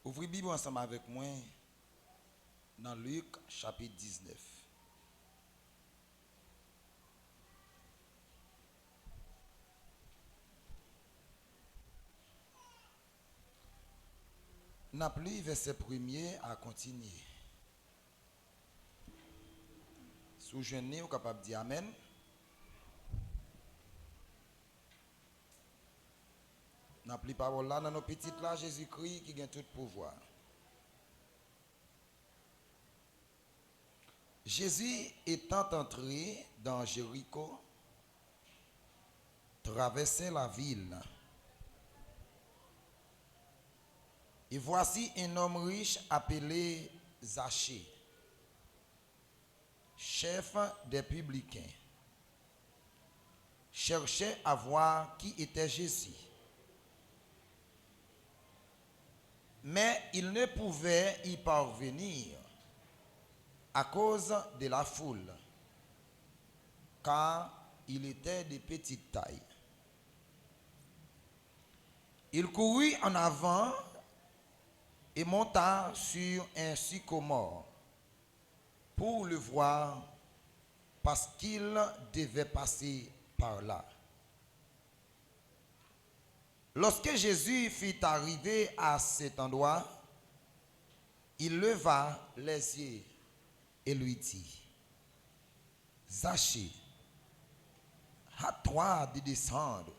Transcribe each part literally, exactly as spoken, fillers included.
Ouvri Bib ou ansanm avèk mwen nan Lik, chapit diznèf. N ap li vèsè premye a kontinye. Si w jwenn li, ou kapab di amèn. N ap li pawòl la nan non Pitit la, Jezikri, ki gen tout pouvwa. Jésus étant entré dans Jéricho, traversait la ville. Et voici un homme riche appelé Zachée, chef des publicains, cherchait à voir qui était Jésus. Mais il ne pouvait y parvenir à cause de la foule, car il était de petite taille. Il courut en avant et monta sur un sycomore pour le voir, parce qu'il devait passer par là. Lorsque Jésus fut arrivé à cet endroit, il leva les yeux et lui dit, Zachée, hâte-toi de descendre,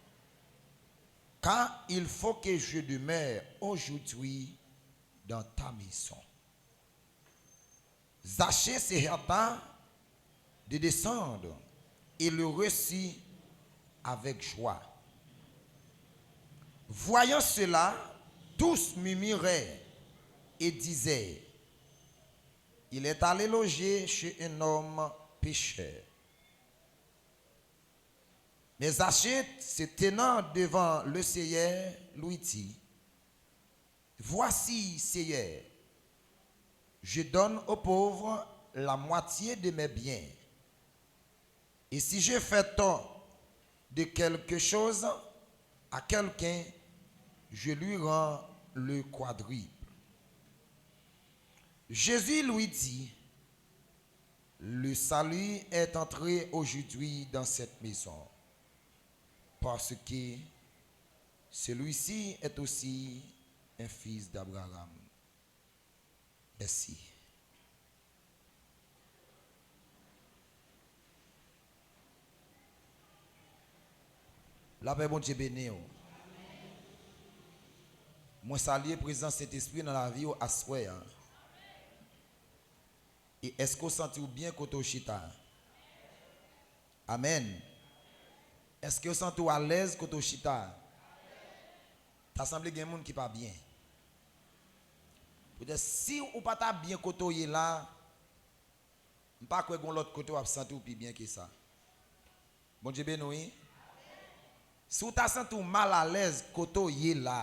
car il faut que je demeure aujourd'hui dans ta maison. Zachée se hâta de descendre et le reçut avec joie. Voyant cela, tous murmuraient et disaient, il est allé loger chez un homme pécheur. Mais Zachée, se tenant devant le Seigneur, lui dit, Voici, Seigneur, je donne aux pauvres la moitié de mes biens. Et si je fais tort de quelque chose à quelqu'un, je lui rends le quadruple. Jésus lui dit, le salut est entré aujourd'hui dans cette maison, parce que celui-ci est aussi un fils d'Abraham. Mèsi. Lapè Bondye beni w. Mwen salye prezans Sentespri nan lavi w aswè a. E èske w santi w byen kote w chita? Amèn. Èske w santi w alèz kote w chita? Ta sanble gen moun ki pa byen. Poutèt si ou pa ta byen kote w ye la, m pa kwè gen yon lòt kote w ap santi w pi byen ke sa. Bondye beni w, wi. Si w ta santi w malalèz kote w ye la,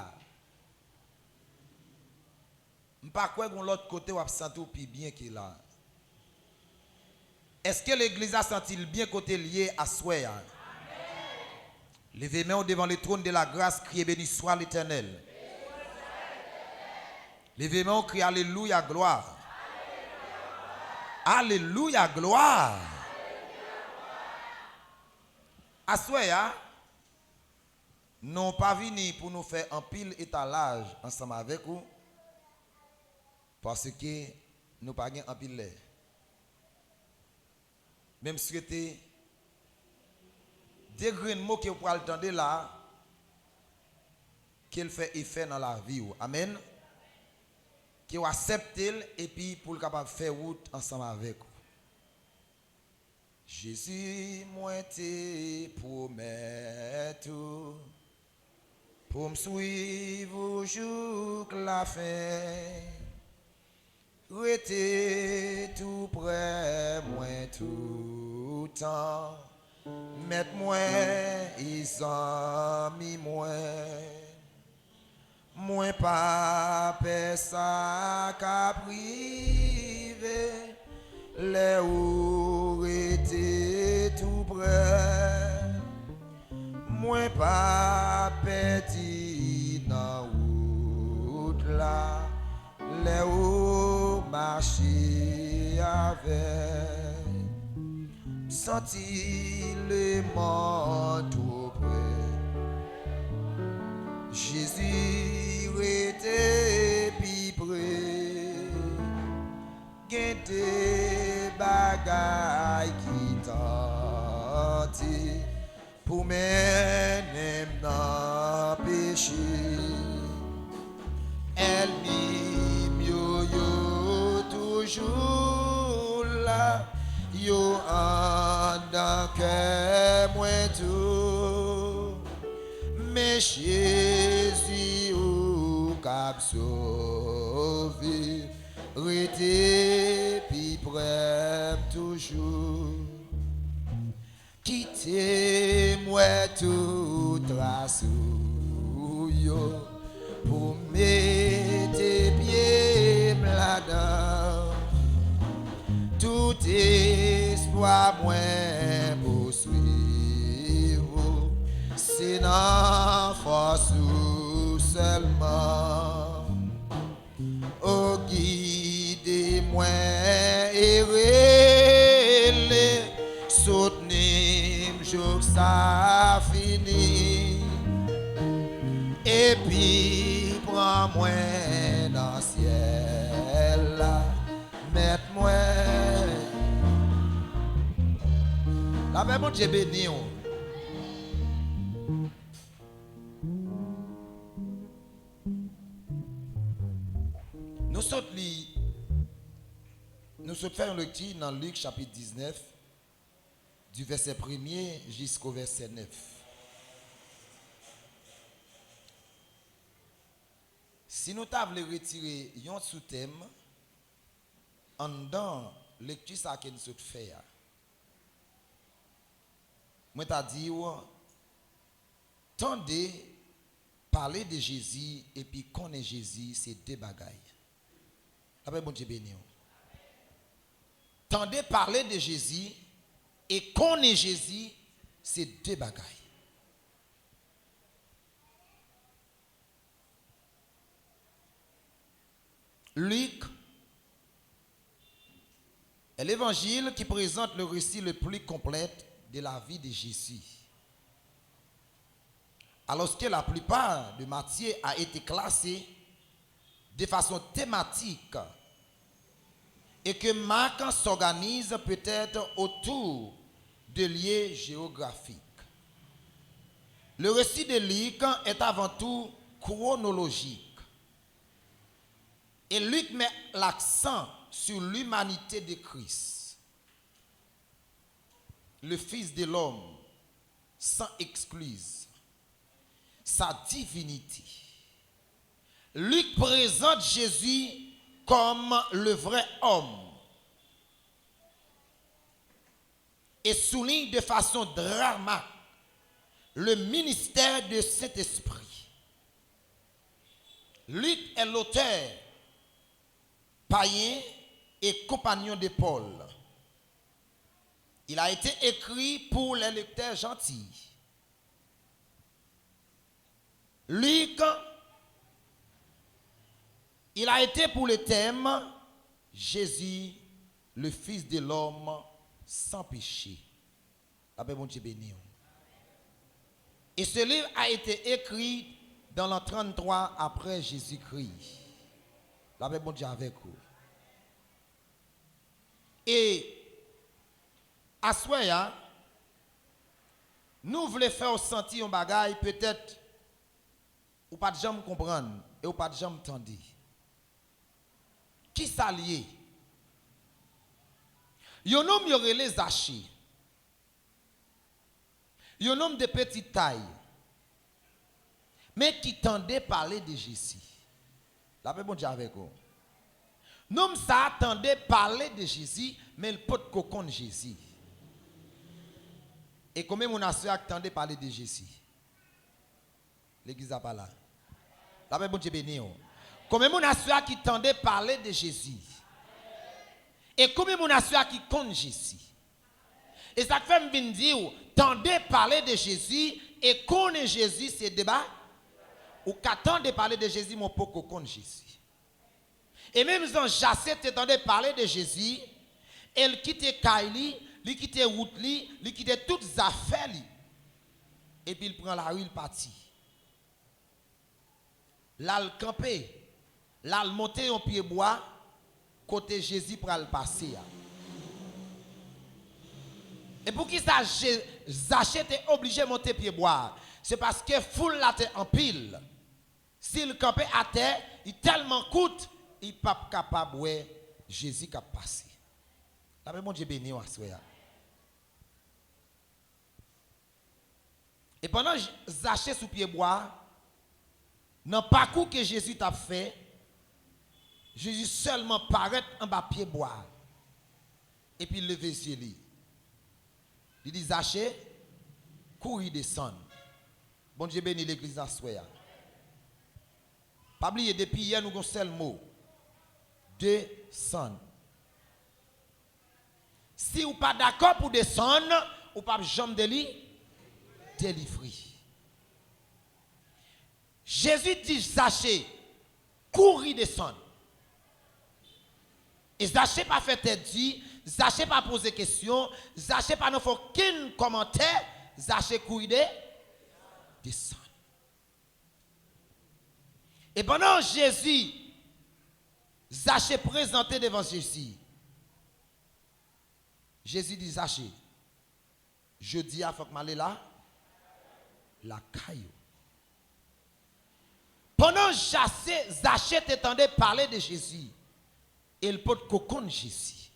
m pa kwè gen yon lòt kote w ap santi w pi byen ke la. Èske legliz la santi l byen kote l ye aswè a? Leve men w devan le trône de la grâce, kriye, Béni soit l'Éternel. Leve men w, kriye, Alelouya, glwa. Alelouya, glwa. Aswè a, nou pa vini pou nou fè anpil etalaj ansanm avèk ou, paske nou pa gen anpil lè. Men m swete de grenn mo ke w pral tande la, ke l fè efè nan lavi w. Amèn. Ke w aksepte l epi pou l kapab fè wout ansanm avèk ou. Jezi, mwen te pwomèt ou pou m swiv ou jouk lafen. Rete tou prè mwen toutan, Mèt mwen e zanmi mwen. Mwen pa pè sa k ap rive lè ou rete tou prè. Mwen pa pèdi nan wout la, Santi lemonn twò pre. Jezi rete pi pre. Gen de bagay ki tante pou mennen m nan peche. Ènmi m yo, yo toujou la, yo anndan kè mwen tou. Men Jezi ou k ap sove, rete pi pre m toujou. Kite m wè tout tras ou yo pou m mete pye m ladan. Tout espwa mwen pou swiv ou, se nan fòs ou sèlman. O gide mwen e rele, soutni m jouk sa fini. Epi pran mwen nan syèl la, mèt mwen. Lapè Bondye beni w. Nou sot li, nou sot fè yon lekti nan Lik chapit diznèf, di vèsè premye jisko vèsè nèf. Si nou ta vle retire yon soutèm anndan lekti sa ke n sot fè a, mwen ta di w, tande pale de Jezi epi konnen Jezi se de bagay. Lapè Bondye beni w. Tande pale de Jezi e konnen Jezi se de bagay. Luc est l'évangile qui présente le récit le plus complet de la vie de Jésus. Alors que la plupart de Matthieu a été classé de façon thématique et que Marc s'organise peut-être autour de lieux géographiques. Le récit de Luc est avant tout chronologique et Luc met l'accent sur l'humanité de Christ, le Fils de l'homme, sans excuse, sa divinité. Luc présente Jésus comme le vrai homme et souligne de façon dramatique le ministère de Saint-Esprit. Luc est l'auteur païen et compagnon de Paul. Il a été écrit pour les lecteurs gentils. Luc, il a été pour le thème Jésus, le Fils de l'homme sans péché. Lapè Bondye beni w. Et ce livre a été écrit dans l'an trente-trois après Jésus-Christ. Lapè Bondye avèk ou. E aswè a, nou vle fè w santi yon bagay, petèt ou pa t janm konprann e ou pa t janm tande. Kisa l ye? Yon nonm yo rele Zache. Yon nonm de petite taille, men ki tande pale de Jezi. Lapè Bondye avèk ou. Nonm sa a tande pale de Jezi, men l potko konn Jezi. E konbyen moun aswè a k tande pale de Jezi? Legliz la pa la. Lapè Bondye beni w. Konbyen moun aswè a ki tande pale de Jezi? E konbyen moun aswè a ki konn Jezi? E sa k fè m vin di w, tande pale de Jezi e konnen Jezi se de ba. Ou ka tande pale de Jezi, men w poko konn Jezi. E menm jan Jase te tande pale de Jezi, e l kite kay li, Li kite wout li, li kite tout zafè li. Epi l pran lari, l pati. L al kanpe, l al monte yon pye bwa kote Jezi pral pase a. E poukisa Je-, Zache te oblije monte pye bwa a? Se paske foul la te anpil. Si l kanpe atè, li tèlman kout, li p ap kapab wè Jezi k ap pase. Lapè Bondye beni w aswè a. E pandan J-, Zache sou pye bwa a, nan pakou ke Jezi t ap fè, Jezi sèlman parèt anba pye bwa a, epi l leve zye li. Li di, "Zache, kouri desann." Bondye beni legliz aswè a. Pa bliye, depi yè nou gon sèl mo, desann. Si w pa dakò pou desann, ou p ap janm deli-, delivre. Jezi di Zache, "Kouri desann." E Zache pa fè tèt di, Zache pa poze kesyon, Zache pa nan fè okenn kòmantè, Zache kouri de-, desann. E pandan Jezi, Zache prezante devan Jezi, Jezi di, "Zache, jodi a fòk m ale la, lakay ou." Pandan Zache, Zache te tande pale de Jezi, e l potko konn Jezi.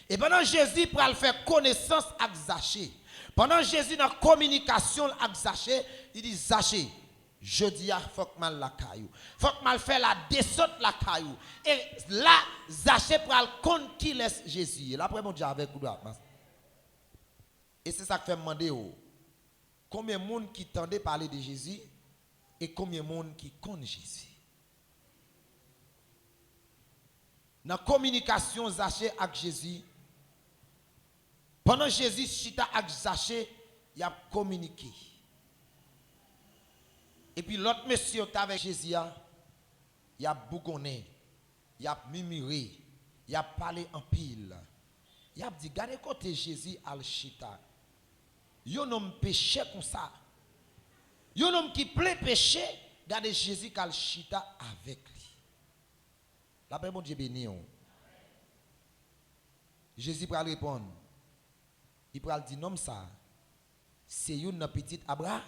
E pandan Jezi pral fè konesans ak Zache, pandan Jezi nan kominikasyon l ak Zache, li di, "Zache, jodi a fòk m al lakay ou. Fòk m al fè ladesant lakay ou." E la, Zache pral konn kilès Jezi ye. Lapè Bondye avèk ou, dwa. E se sa k fè m mande w, konbyen moun ki tande pale de Jezi e konbyen moun ki konn Jezi? Nan kominikasyon Zache ak Jezi, pandan Jezi chita ak Zache, y ap kominike. Epi lòt mesye yo k t avèk Jezi a, y ap bougonnen, y ap mimire, y ap pale anpil. Y ap di, "Gade kote Jezi al chita. Yon nonm pechè konsa. Yon nonm ki plen peche, gade Jezi k al chita avèk li." Lapè Bondye beni w. Jezi pral reponn. Li pral di, "Nonm sa, se youn nan pitit Abra-,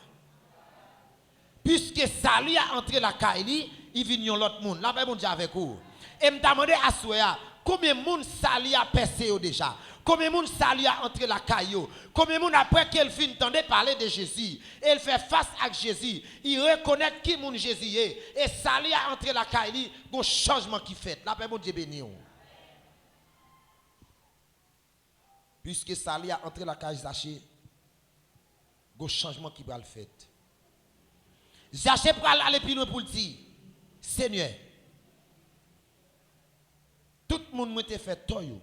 piske sali a antre lakay li, li vin yon lòt moun." Lapè Bondye avèk ou. E m ta mande aswè a, konbyen moun sali a pèse yo deja? Konbyen moun sali a antre lakay yo? Konbyen moun, apre ke l fin tande pale de Jezi, e l fè fas ak Jezi, li rekonèt ki moun Jezi ye, e sali a antre lakay li, gon chanjman ki fèt? Lapè Bondye beni w. Piske sali a antre lakay Zache, gon chanjman ki pral fèt. Zache pral ale pi lwen pou l di, "Senyè, tout moun mwen te fè tò yo,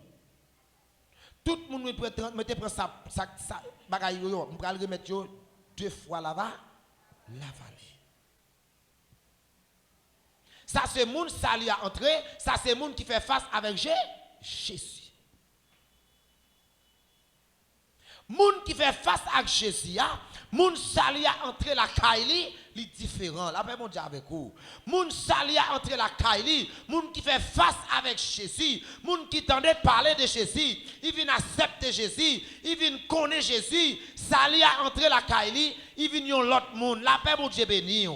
tout moun mwen te pran, mwen te pran sa, sa, sa bagay yo, yo, m pral remèt yo de fwa lava, lavalè." Sa se moun sali a antre, sa se moun ki fè fas avèk Je-, Jezi. Moun ki fè fas ak Jezi a, moun sali a antre lakay li, li diferan. Lapè Bondye avèk ou. Moun sali a antre lakay li, moun ki fè fas avèk Jezi, moun ki tande pale de Jezi, li vin aksepte Jezi, li vin konnen Jezi, sali a antre lakay li, li vin yon lòt moun. Lapè Bondye beni w.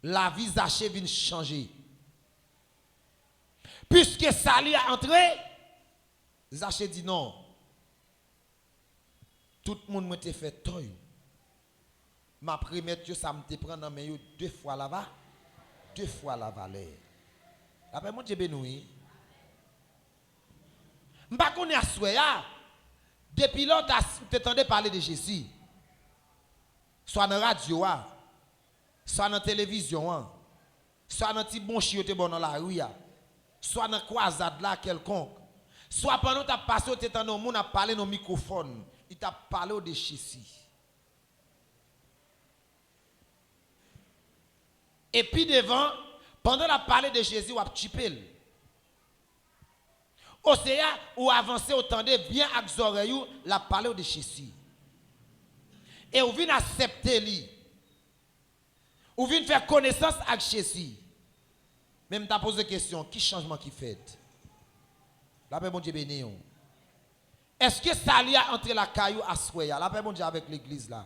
Lavi Zache vin chanje. Piske sali a antre, Zache di, "Non. Tout moun mwen te fè tò yo, m ap remèt yo sa m te pran nan men yo de fwa lava, de fwa lavalè." Lapè Bondye beni w, wi. M pa konnen aswè a, depi lè w ta, te tande pale de Jezi, swa nan radyo a, swa nan televizyon an, swa nan ti bwonchi yo te ba w nan lari a, swa nan kwazad la kèlkonk, swa pandan w t ap pase, w te tande yon moun ap pale nan mikwofòn, li t ap pale w de Jezi. E pi devan, pandan l ap pale de Jezi, w ap tchipe l. Osea, ou avanse, ou tande byen ak zòrèy ou, l ap pale w de Jezi. E ou vin aksepte li. Ou vin fè konesans ak Jezi. Men m ta poze kesyon, ki chanjman ki fèt? Lapè Bondye beni w. Èske sali a antre lakay ou aswè a? Lapè Bondye avèk legliz la.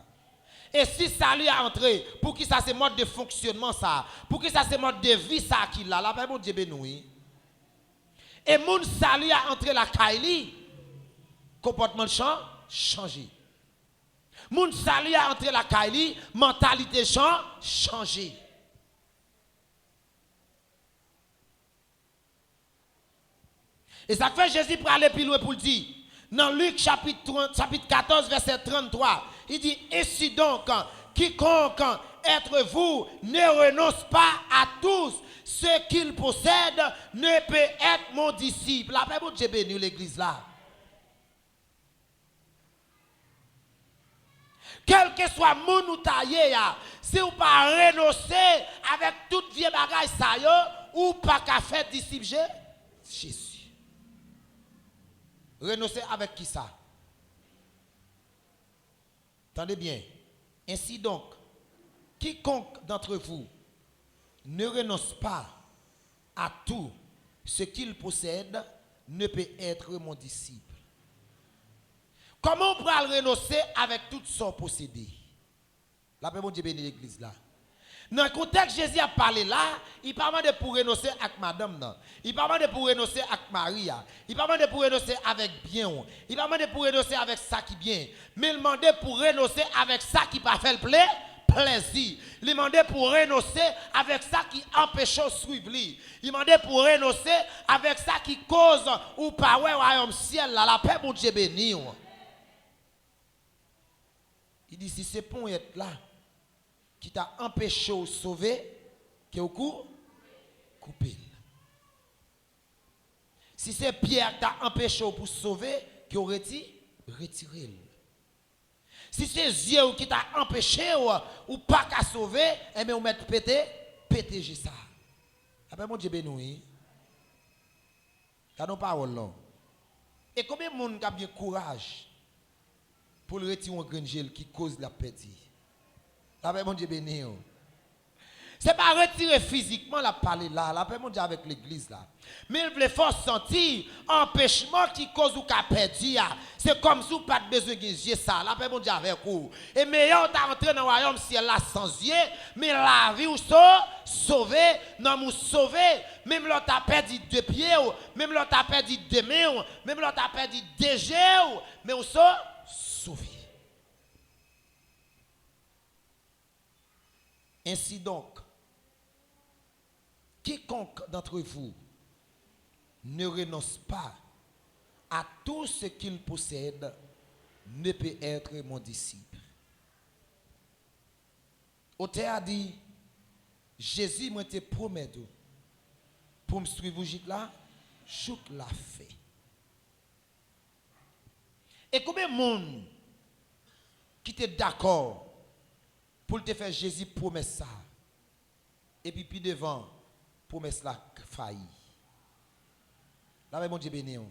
E si sali a antre, poukisa se mòd de fonksyonman sa a? Poukisa se mòd de vi sa a ki la? Lapè Bondye beni w, wi. E moun sali a antre lakay li, konpòtman l chan-, chanje. Moun sali a antre lakay li, mantalite chan-, chanje. E sa k fè Jezi prale pi lwen pou l di, nan Lik chapit trant, chapit katòz, vèsè tranntwa, li di, Ainsi donc, quiconque être vous ne renonce pas à tout ce qu'il possède ne peut être mon disciple. Lapè Bondye beni w, legliz la. Kèlkeswa moun ou ta ye a, si w pa renonse avèk tout vye bagay sa yo, ou pa ka fè disip Je-, Jezi. Renonse avèk kisa? Tande byen. Ainsi donc, quiconque d'entre vous ne renonce pas à tout ce qu'il possède ne peut être mon disciple. Kòman w pral renonse avèk tout sa w posede? Lapè Bondye beni legliz la. Nan kontèks Jezi ap pale la, li pa mande pou renonse ak madanm nan. Li pa mande pou renonse ak mari a. Li pa mande pou renonse avèk byen w. Li pa mande pou renonse avèk sa ki byen. Men l mande pou renonse avèk sa ki pa fè l ple-, plèzi. Li mande pou renonse avèk sa ki anpeche w swiv li. Li mande pou renonse avèk sa ki koz ou pa wè wayòm syèl la. Lapè Bondye beni w. Li di, si se ponyèt la ki ta anpeche w sove, ke w kou-, koupe l. Si se pye a k ta anpeche w pou sove, ke w reti-, retire l. Si se zye w ki ta anpeche w, ou pa ka sove, enben ou mèt pete, pete je sa. Lapè Bondye beni w, wi. Gade yon pawòl non. E konbyen moun k ap gen kouraj pou l retire yon grenn je l ki koz l ap pèdi? Lapè Bondye beni w. Se pa retire fizikman l ap pale la. Lapè Bondye avèk legliz la. Men l vle fè w santi anpechman ki koz ou ka pèdi a. Se kòmsi w pa t bezwen gen je sa. Lapè Bondye avèk ou. E meyè w ta antre nan wayòm syèl la san zye, men lavi w so-, sove, nanm ou sove. Menm lè w ta pèdi de pye w, menm lè w ta pèdi de men w, menm lè w ta pèdi de je w, men w so-, sove. Ainsi donc, quiconque d'entre vous ne renonce pas à tout ce qu'il possède ne peut être mon disciple. Otè a di, Jezi, mwen te pwomèt ou pou m swiv ou jik la, jouk lafen. E konbyen moun ki te dakò pou l te fè Jezi pwomès sa a? Epi pi devan, pwomès la k-, fayi. Lapè Bondye beni w.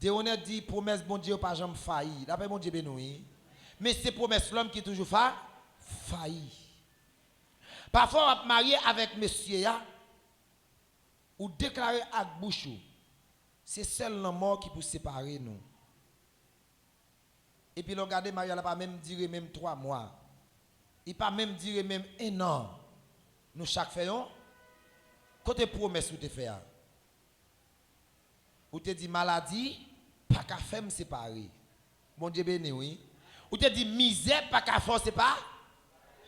Deronè di, pwomès Bondye yo pa janm fayi. Lapè Bondye beni w, wi. Men se pwomès lòm ki toujou fa-, fayi. Pafwa w ap marye avèk mesye a, ou deklare ak bouch ou, se sèl lanmò ki pou separe nou. Epi lè w gade, maryaj la pa menm dire menm twa mwa. Li pa menm dire menm en an. Nou chak fè yon. Kote pwomès ou te fè a? Ou te di, maladi pa ka fè m separe. Bondye beni w, wi. Ou te di, mizè pa ka fè w sepa-,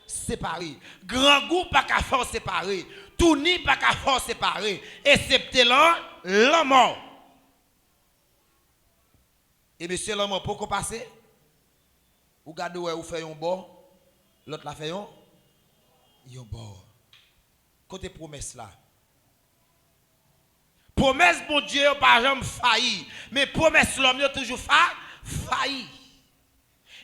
separe. Grangou pa ka fè w separe. Touni pa ka fè w separe. Eksepte lan-, lanmò. E mesye lanmò poko pase, ou gade w wè ou fè yon bò, lòt la fè yon, yon bò. Kote pwomès la? Pwomès Bondye yo pa janm fayi, men pwomès lòm yo toujou fa-, fayi.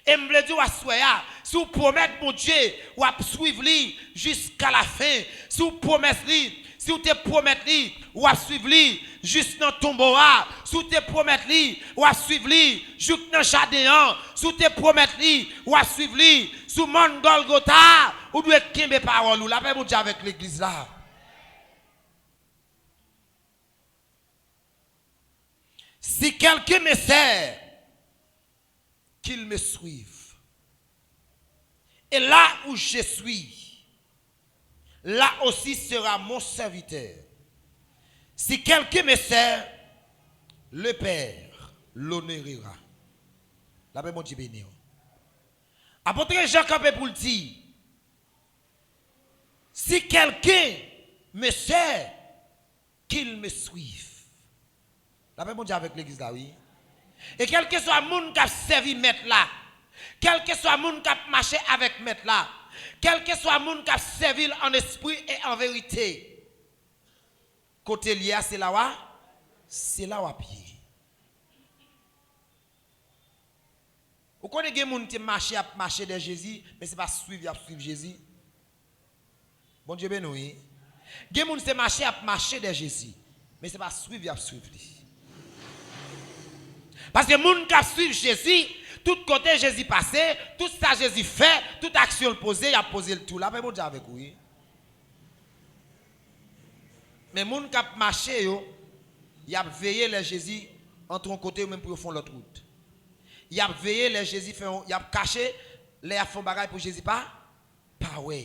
E m vle di w aswè a, si w pwomèt Bondye, w ap swiv li jiska lafen. Si w pwomèt li, Si w te pwomèt li, w ap swiv li jis nan tonbo a. Si w te pwomèt li, w ap swiv li jouk nan jaden an. Si w te pwomèt li, w ap swiv li sou mòn Gòlgota. Ou dwe kenbe pawòl ou. Lapè Bondye avèk legliz la. Si quelqu'un me sert, qu'il me suive. Et là où je suis, là aussi sera mon serviteur. Si quelqu'un me sert, le Père l'honorera. Lapè Bondye beni w. Apot Jan kanpe pou l di, si quelqu'un me sert, qu'il me suive. Lapè Bondye avèk legliz la, wi. E kèlkeswa moun k ap sèvi mèt la, kèlkeswa moun k ap mache avèk mèt la, kèlkeswa moun k ap sèvi l an espri e an verite, kote l ye a, se la w a, se la w ap ye. Ou konnen gen moun te mache, ap mache dèyè Jezi, men se pa swiv y ap swiv Jezi. Bondye beni w, wi. Gen moun se mache, ap mache dèyè Jezi, men se pa swiv y ap swiv li. Paske moun k ap swiv Jezi, tout kote Jezi pase, tout sa Jezi fè, tout aksyon l poze, y ap poze l tou. Lapè Bondye avèk ou, wi. Men moun k ap mache yo, y ap veye lè Jezi antre yon kote, yo menm pou yo fè yon lòt wout. Y ap veye lè Jezi fè yon, y ap kache lè y ap fè yon bagay pou Jezi pa, pa wè.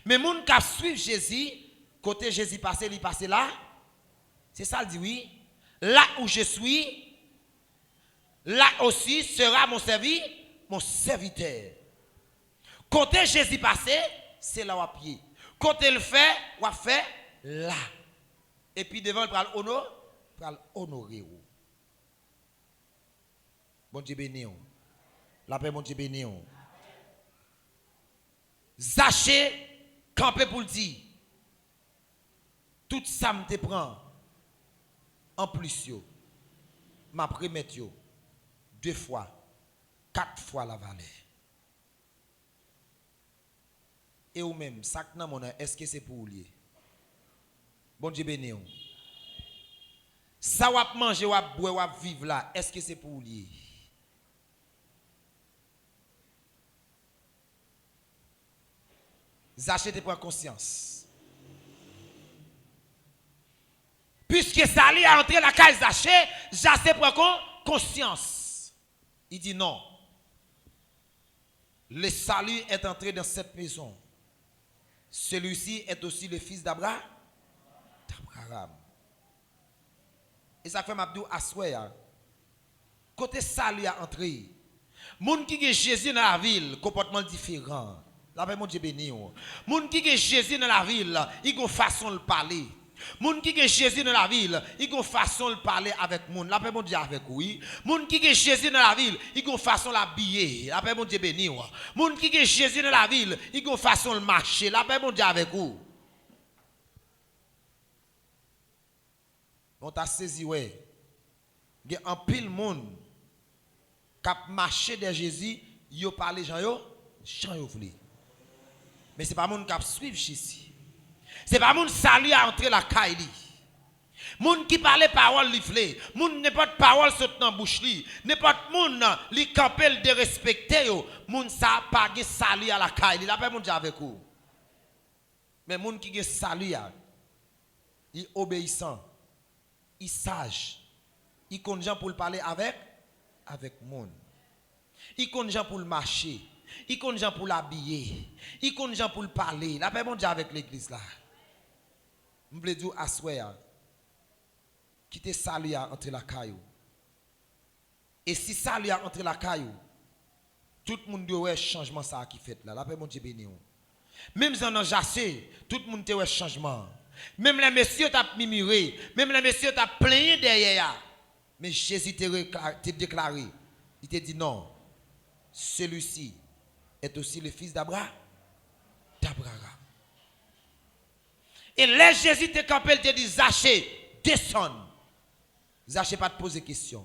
Men moun k ap swiv Jezi, kote Jezi pase, li pase la. Se sa l di, wi. Là où je suis, là aussi sera mon servi, mon serviteur. Kote Jezi pase, se la w ap ye. Kote l fè, w ap fè la. Epi devan l pral ono, pral onore w. Bondye beni w. Lapè Bondye beni w. Zache kanpe pou l di, tout sa m te pran anplis yo, m ap remèt yo de fwa, kat fwa lavalè. E ou menm, sa k nan men w nan, èske se pou ou l ye? Bondye beni w. Sa w ap manje, w ap bwè, w ap viv la, èske se pou ou l ye? Zache te pran konsyans. Piske sali a antre lakay Zache, Zache pran kon, konsyans. Il dit non. Le salut est entré dans cette maison. Celui-ci est aussi le fils d'Abra-, d'Abraham. E sa k fè m ap di w aswè a, kote sali a antre, moun ki gen Jezi nan lavi l, konpòtman l diferan. Lapè Bondye beni w. Moun ki gen Jezi nan lavi l, li gen yon fason l pale. Moun ki gen Jezi nan lavi l, li gen yon fason l pale avèk moun. Lapè Bondye avèk ou, wi. Moun ki gen Jezi nan lavi l, li gen yon fason l abiye. Lapè Bondye beni w. Moun ki gen Jezi nan lavi l, li gen yon fason l mache. Lapè Bondye avèk ou. Men w ta sezi wè, gen anpil moun k ap mache dèyè Jezi, yo pale jan yo, jan yo vle. Men se pa moun k ap swiv Jezi. Se pa moun sali a antre lakay li. Moun ki pale pawòl li vle, moun nenpòt pawòl sot nan bouch li, nenpòt moun li kanpe l derespekte yo, moun sa a pa gen sali a lakay li. Lapè Bondye avèk ou. Men moun ki gen sali a, li obeyisan, li saj, li konn jan pou l pale avèk, avèk moun. Li konn jan pou l mache, li konn jan pou l abiye, li konn jan pou l pale. Lapè Bondye avèk legliz la. M vle di w aswè a, kite sali a antre lakay ou. E si sali a antre lakay ou, tout moun dwe wè chanjman sa a ki fèt la. Lapè Bondye beni w. Menm jan nan Zache, tout moun te wè chanjman an. Menm lè mesye yo t ap mimire, menm lè mesye yo t ap plenyen dèyè a, men Jezi te rekla-, te deklare, li te di, non, celui-ci est aussi le fils d'Abra-, d'Abraham. E lè Jezi te kanpe, l te di, Zache, desann. Zache pa t poze kesyon.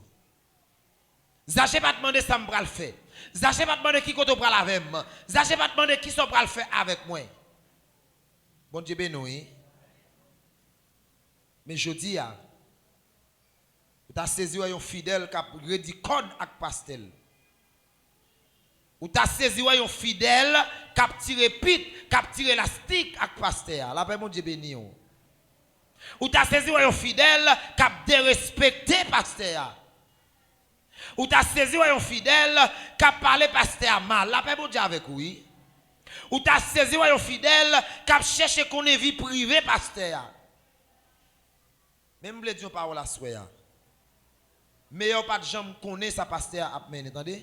Zache pa t mande sa m pral fè. Zache pa t mande ki kote w pral avè m. Zache pa t mande kisa w pral fè avèk mwen. Bondye beni w, wi. Men jodi a, ou ta sezi wè yon fidèl k ap redi kòd ak pastè l. Ou ta sezi wè yon fidèl k ap tire pit, k ap tire lastik ak pastè a. Lapè Bondye beni w. Ou ta sezi wè yon fidèl k ap derespekte pastè a. Ou ta sezi wè yon fidèl k ap pale pastè a mal. Lapè Bondye avèk ou, wi. Ou ta sezi wè yon fidèl k ap chèche konnen vi prive pastè a. Men m vle di yon pawòl aswè a. Meyè w pa t janm konnen sa pastè a ap mennen, tande?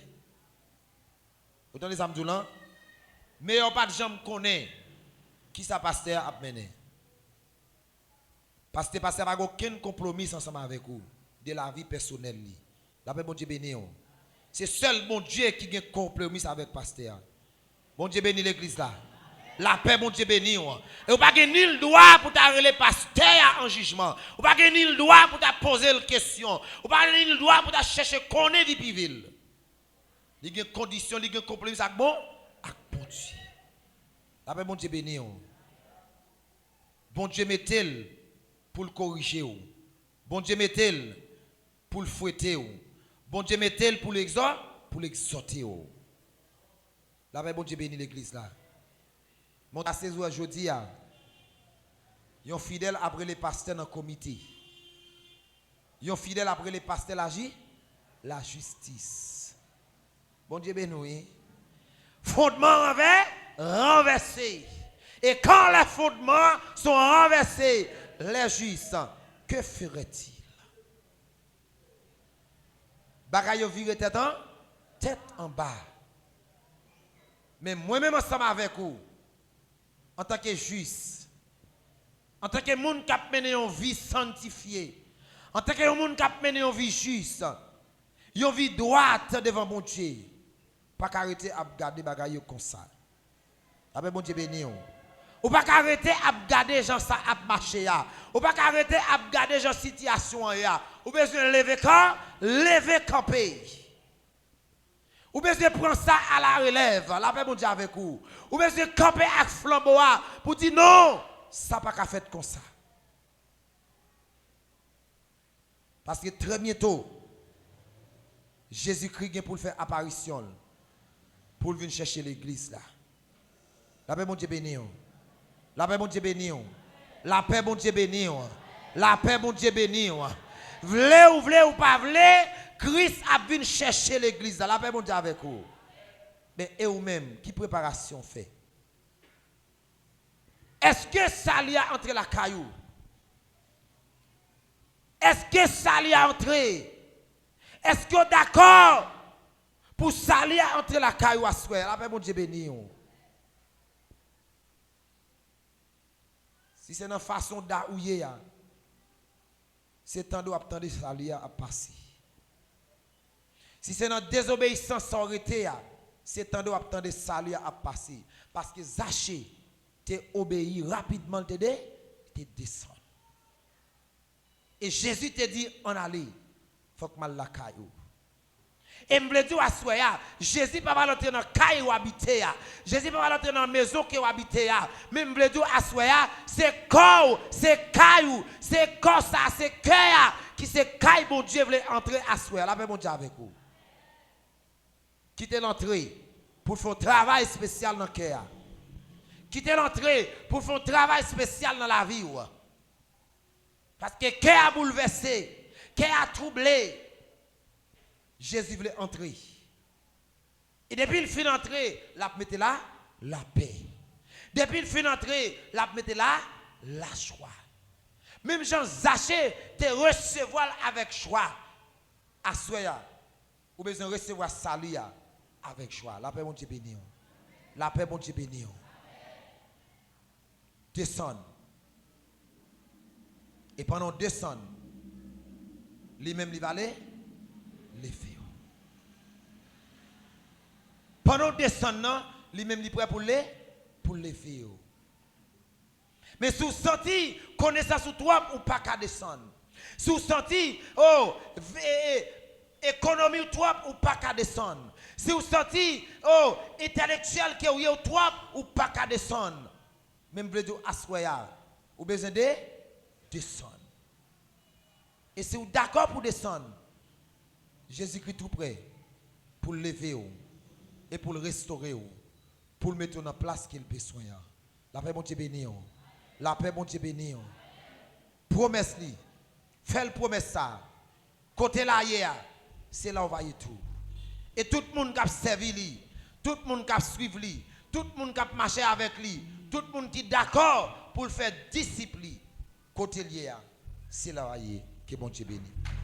Ou tande sa m di w lan? Meyè w pa t janm konnen kisa pastè a ap mennen. Paske pastè a pa gen okenn konpwomis ansanm avèk ou de lavi pèsonèl li. Lapè Bondye beni w. Se sèl Bondye ki gen konpwomis avèk pastè a. Bondye beni legliz la. Lapè Bondye beni w. E ou pa gen nil dwa pou ta rele pastè a an jijman. Ou pa gen nil dwa pou ta poze l kesyon. Ou pa gen nil dwa pou ta chèche konnen vi prive l. Li gen kondisyon, li gen konpwomis ak bon, ak Bondye. Lapè Bondye beni w. Bondye mete l pou l korije w. Bondye mete l pou l fwete w. Bondye mete l pou l egzò-, pou l egzòte w. Lapè Bondye beni legliz la. Men w ta sezi wè jodi a, yon fidèl ap rele pastè nan komite. Yon fidèl ap rele pastè laji-, lajistis. Bondye beni w, wi. Fondman ranvè-, ranvèse. Et quand les fondements sont renversés, les justes, que feront-ils? Bagay yo vire tèt an, tèt anba. Men mwen menm ansanm avèk ou, antanke jis, antanke moun k ap mennen yon vi santifye, antanke yon moun k ap mennen yon vi jis, yon vi dwat devan Bondye, pa ka rete ap gade bagay yo konsa. Lapè Bondye beni w. Ou pa ka rete ap gade jan sa ap mache a. Ou pa ka rete ap gade jan sitiyasyon an ye a. Ou bezwen leve kan, leve kanpe. Ou bezwen pran sa alarelèv. Lapè Bondye avèk ou. Ou bezwen kanpe ak flanbo a pou di non, sa pa ka fèt konsa. Paske trè byento, Jezikri gen pou l fè aparisyon l, pou l vin chèche legliz la. Lapè Bondye beni w. Lapè Bondye beni w. Lapè Bondye beni w. Lapè Bondye beni w. Vle ou vle ou pa vle, Kris ap vin chèche legliz la. Lapè Bondye avèk ou. Men e ou menm, ki preparasyon w fè? Èske sali a antre lakay ou? Èske sali a antre? Èske w dakò pou sali a antre lakay ou aswè a? Lapè Bondye beni w. Si se nan fason da ou ye a, se tande w ap tande sali a ap pase. Si se nan dezobeyisans sa w rete a, se tande w ap tande sali a ap pase. Paske Zache te obeyi rapidman, l te de, te desann. E Jezi te di, ann ale, fòk m al lakay ou. E m vle di w aswè a, Jezi pa pral antre nan kay ou abite a. Jezi pa pral antre nan mezon ke w abite a. Men m vle di w aswè a, se kò w, se kay ou, se kò sa, se kè a, ki se kay Bondye vle antre aswè a. Lapè Bondye avèk ou. Kite l antre pou l fè yon travay espesyal nan kè a. Kite l antre pou l fè yon travay espesyal nan lavi w. Paske kè a boulvèse, kè a twouble. Jezi vle antre. E depi l fin antre, l ap mete la, lapè. Depi l fin antre, l ap mete la, lajwa. Menm jan Zache te resevwa l avèk jwa, aswè a, ou bezwen resevwa sali a avèk jwa. Lapè Bondye beni w. Lapè Bondye beni w. Desann. E pandan w desann, li menm li va le-, leve w. Pandan w desann nan, li menm li prè pou le-, pou leve w. Men si w santi konesans ou twòp, ou pa ka desann. Si w santi, oh, v-, e, e, ekonomi w twòp, ou pa ka desann. Si w santi, oh, entèlektyèl ke w ye w twòp, ou pa ka desann. Men m vle di w aswè a, ou bezwen de-, desann. E si w dakò pou desann, Jezikri tou prè pou l leve w e pou l restore w, pou l mete w nan plas ke l bezwen an. Lapè Bondye beni w. Lapè Bondye beni w. Pwomès li. Fè l pwomès sa. Kote l a ye a, se la w va ye tou. E tout moun k ap sèvi li, tout moun k ap swiv li, tout moun k ap mache avèk li, tout moun ki dakò pou l fè disip li, kote l ye a, se la w a ye. Ke Bondye beni.